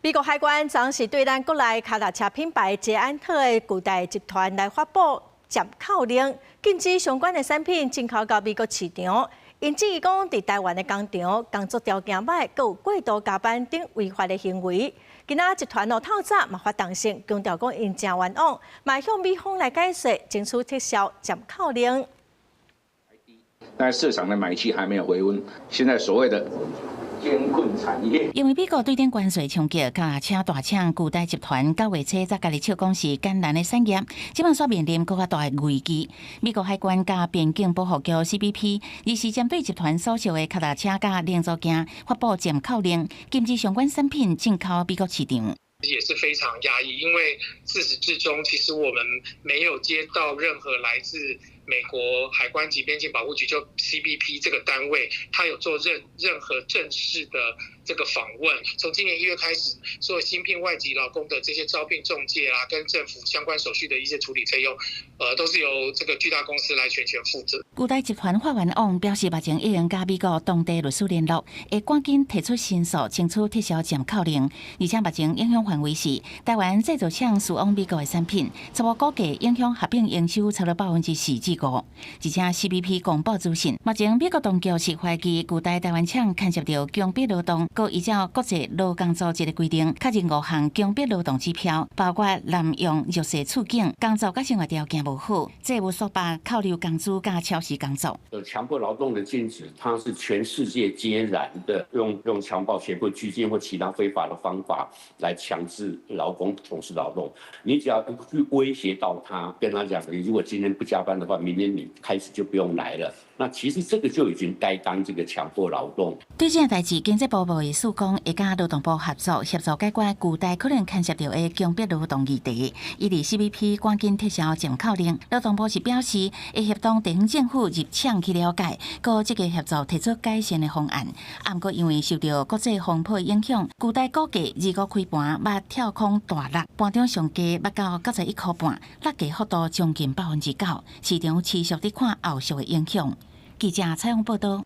美國海關昨是對咱國內跤踏車品牌捷安特的巨大集團來發布暫扣令，禁止相關的產品進口到美國市場。𪜶質疑講，佇台灣的工廠工作條件䆀，閣有過度加班等違法的行為。今仔集團哦透早嘛發動信，強調講𪜶真冤枉，嘛向美方來解釋，爭取撤銷暫扣令。但市場的買氣還沒有回溫，現在所謂的艱困產業。因為美國對頂關稅衝擊，腳踏車大廠巨大集團九月初才共己笑講是艱難的產業，這擺煞面臨閣較大的危機。美國海關佮邊境保護局 CBP，二時針對集團所屬的腳踏車佮零組件發布暫扣令，禁止相關產品進口美國市場。也是非常訝異，因為自始至終，其實我們沒有接到任何來自美國海關及邊境保護局就 CBP 這個單位，他有做任何正式的這個訪問。從今年1月開始，所有新聘外籍勞工的這些招聘仲介啊，跟政府相關手續的一些處理費用，都是由這個巨大公司來全權負責。巨大集團發言人表示，目前已經佮美國當地律師聯絡，會趕緊提出申訴，爭取撤銷暫扣令。而且目前影響範圍是台灣製造廠輸往美國的產品，初步估計影響合併營收差不多4%至5%。而且 CBP 公布資訊，目前美國當局是懷疑巨大台灣廠牽涉著強迫勞動，閣依照國際勞工組織的規定，確認五項強迫勞動指標，包括濫用弱勢處境、工作佮生活條件無好、債務束縛、扣留工資佮超時工作。強迫勞動的禁止，它是全世界皆然的，用強暴、脅迫、拘禁或其他非法的方法來強制勞工從事勞動。你只要去威脅到他，跟他講，你如果今天不加班的話，明天你開始就不用來了。那其實這個就已經該當這個強迫勞動。對這件代誌，經濟部貿易署講會佮勞動部合作，協助解決巨大可能牽涉著的強迫勞動議題。伊佇 CBP 趕緊撤銷暫扣令。勞動部是表示會協同地方政府入廠去了解，閣積極協助提出改善的方案。啊，毋過因為受著國際風波影響，巨大股價二五開盤捌跳空大落，盤中上低捌到91塊半，落價幅度將近9%，市場持續佇看後續的影響。記者採訪報道。